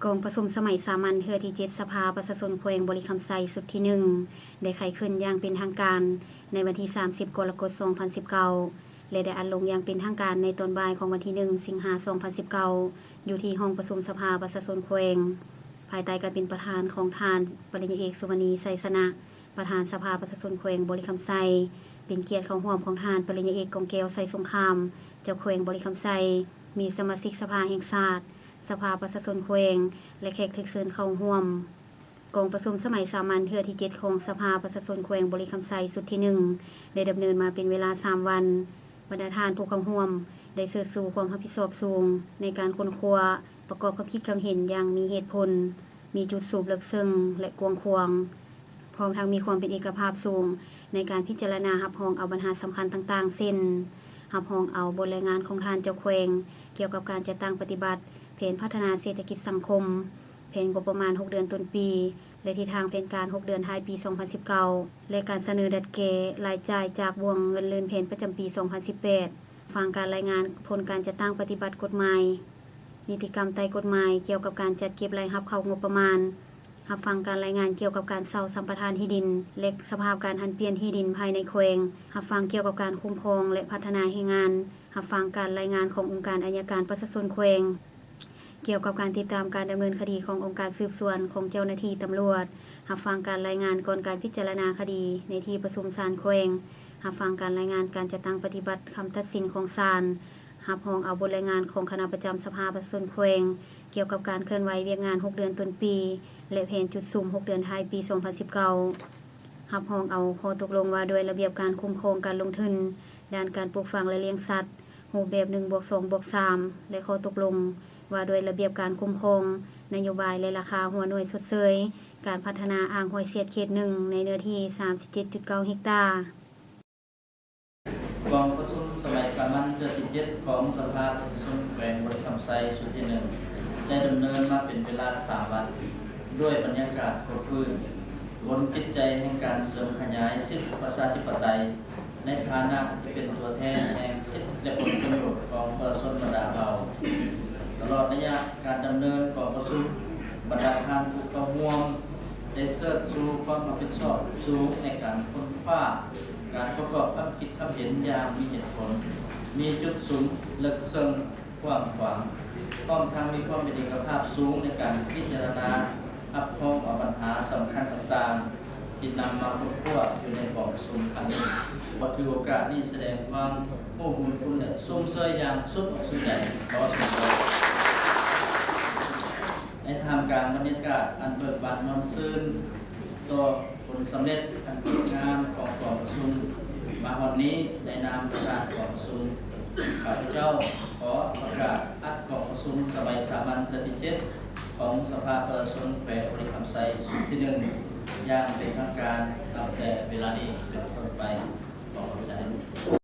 ກອງປະຊຸມສະໄໝສາມັນເທື່ອທີເຈັດ ສະພາປະຊາຊົນແຂວງບໍລິຄຳໄຊ ຊຸດທີໜຶ່ງ ໄດ້ໄຂຂຶ້ນຢ່າງເປັນທາງການໃນວັນທີສາມສິບ ກໍລະກົດ ສອງພັນສິບເກົ້າ ແລະ ໄດ້ອັດລົງຢ່າງເປັນທາງການໃນຕອນບ່າຍຂອງວັນທີໜຶ່ງ ສິງຫາ ສອງພັນສິບເກົ້າ ຢູ່ທີ່ຫ້ອງປະຊຸມສະພາປະຊາຊົນແຂວງ ພາຍໃຕ້ການເປັນປະທານຂອງທ່ານ ປະລິນຍາເອກ ສຸວັນນີ ໄຊຊະນະ ປະທານສະພາປະຊາຊົນແຂວງບໍລິຄຳໄຊ, ເປັນກຽດເຂົ້າຮ່ວມຂອງທ່ານ ປະລິນຍາເອກ ກອງແກ້ວ ໄຊສົງຄາມ ເຈົ້າແຂວງບໍລິຄຳໄຊ, ມີສະມາຊິກສະພາແຫ່ງຊາດ, ສະພາປະຊາຊົນແຂວງ ແລະ ແຂກຖືກເຊີນເຂົ້າຮ່ວມ. ກອງປະຊຸມສະໄໝສາມັນເທື່ອທີເຈັດ ຂອງສະພາປະຊາຊົນແຂວງບໍລິຄຳໄຊ ຊຸດທີໜຶ່ງ ໄດ້ດຳເນີນມາເປັນເວລາສາມວັນ. ບັນດາທ່ານຜູ້ເຂົ້າຮ່ວມໄດ້ເຊີດຊູຄວາມຮັບຜິດຊອບສູງໃນການຄົ້ນຄວ້າ, ປະກອບຄຳຄິດຄຳເຫັນຢ່າງມີເຫດຜົນ, ມີຈຸດສະຫຼຸບເລິກເຊິ່ງ ແລະ ກວ້າງຂວາງ, ພ້ອມທັງມີຄວາມເປັນເອກະພາບສູງໃນການພິຈາລະນາຮັບຮອງເອົາບັນຫາສຳຄັນຕ່າງໆ ເຊັ່ນ ຮັບຮອງເອົາບົດລາຍງານຂອງທ່ານເຈົ້າແຂວງກ່ຽວກັບການຈັດຕັ້ງປະຕິບັດແຜນພັດທະນາເສດຖະກິດສັງຄົມ, ແຜນງົບປະມານຫົກເດືອນຕົ້ນປີ ແລະ ທິດທາງແຜນການຫົກເດືອນທ້າຍປີສອງພັນສິບເກົ້າ ແລະ ການສະເໜີດັດແກ້ລາຍຈ່າຍຈາກບ່ວງເງິນລື່ນແຜນປະຈຳປີສອງພັນສິບແປດ, ຮັບຟັງການລາຍງານຜົນການຈັດຕັ້ງປະຕິບັດກົດໝາຍ, ນິຕິກຳໃຕ້ກົດໝາຍກ່ຽວກັບການຈັດເກັບລາຍຮັບເຂົ້າງົບປະມານ, ຮັບຟັງການລາຍງານກ່ຽວກັບການເຊົ່າສຳປະທານທີ່ດິນ ແລະ ສະພາບການຫັນປ່ຽນທີ່ດິນພາຍໃນແຂວງ, ຮັບຟັງກ່ຽວກັບການຄຸ້ມຄອງ ແລະ ພັດທະນາແຮງງານ, ຮັບຟັງການລາຍງານຂອງອົງການໄອຍະການປະຊາຊົນແຂວງ ກ່ຽວກັບການຕິດຕາມການດຳເນີນຄະດີຂອງອົງການສືບສວນຂອງເຈົ້າໜ້າທີ່ຕຳຫຼວດ, ຮັບຟັງການລາຍງານກ່ອນການພິຈາລະນາຄະດີໃນທີ່ປະຊຸມສານແຂວງ, ຮັບຟັງການລາຍງານການຈັດຕັ້ງປະຕິບັດຄຳຕັດສິນຂອງສານ, ຮັບຮອງເອົາບົດລາຍງານຂອງຄະນະປະຈຳສະພາປະຊາຊົນແຂວງ ກ່ຽວກັບການເຄື່ອນໄຫວວຽກງານຫົກເດືອນຕົ້ນປີ ແລະ ແຜນຈຸດສຸມຫົກເດືອນທ້າຍປີສອງພັນສິບເກົ້າ, ຮັບຮອງເອົາຂໍ້ຕົກລົງວ່າດ້ວຍລະບຽບການຄຸ້ມຄອງການລົງທຶນດ້ານການປູກຝັງ ແລະ ລ້ຽງສັດ ຮູບແບບໜຶ່ງບວກສອງບວກສາມ ແລະ ຂໍ້ຕົກລົງວ່າດ້ວຍລະບຽບການຄຸ້ມຄອງນະໂຍບາຍ ແລະ ລາຄາຫົວໜ່ວຍຊົດເຊີຍການພັດທະນາອ່າງຫ້ວຍເສດເຂດໜຶ່ງ ໃນເນື້ອທີ່ສາມສິບເຈັດຈຸດເກົ້າເຮັກຕາ. ກອງປະຊຸມສະໄໝສາມັນເທື່ອທີເຈັດ ຂອງສະພາປະຊາຊົນແຂວງບໍລິຄຳໄຊ ຊຸດທີໜຶ່ງ ໄດ້ດຳເນີນມາເປັນເວລາສາມວັນ ດ້ວຍບັນຍາກາດຟົດຟື້ນ ບົນຈິດໃຈແຫ່ງການເສີມຂະຫຍາຍສິດປະຊາທິປະໄຕ ໃນຖານະທີ່ເປັນຕົວແທນແຫ່ງສິດ ແລະ ຜົນປະໂຫຍດຂອງປະຊາຊົນບັນດາເຜົ່າ. ຕະຫຼອດໄລຍະການດຳເນີນກອງປະຊຸມ, ບັນດາທ່ານຜູ້ເຂົ້າຮ່ວມໄດ້ເຊີດຊູຄວາມຮັບຜິດຊອບສູງໃນການຄົ້ນຄວ້າ, ການປະກອບຄຳຄິດຄຳເຫັນຢ່າງມີເຫດຜົນ, ມີຈຸດສຸມເລິກເຊິ່ງ ກວ້າງຂວາງ, ພ້ອມທັງມີຄວາມເປັນເອກະພາບສູງໃນການພິຈາລະນາຮັບຮອງເອົາບັນຫາສຳຄັນຕ່າງໆ ທີ່ນຳມາຄົ້ນຄວ້າຢູ່ໃນກອງປະຊຸມຄັ້ງນີ້. ຂໍຖືໂອກາດນີ້ສະແດງຄວາມຮູ້ບຸນຄຸນ ແລະ ຊົມເຊີຍຢ່າງສຸດອົກສຸດໃຈ. ຂໍຊົມເຊີຍ. ໃນທ່າມກາງບັນຍາກາດອັນເບີກບານມ່ວນຊື່ນຕໍ່ ຜົນສຳເລັດອັນງາມຂອງກອງປະຊຸມມາຮອດນີ້, ໃນນາມປະທານກອງປະຊຸມ, ຂ້າພະເຈົ້າຂໍປະກາດອັດກອງປະຊຸມສະໄໝສາມັນເທື່ອທີເຈັດ ຂອງສະພາປະຊາຊົນແຂວງບໍລິຄຳໄຊ ຊຸດທີໜຶ່ງ ຢ່າງເປັນທາງການນັບແຕ່ເວລານີ້ເປັນຕົ້ນໄປ. ຂໍຂອບໃຈ.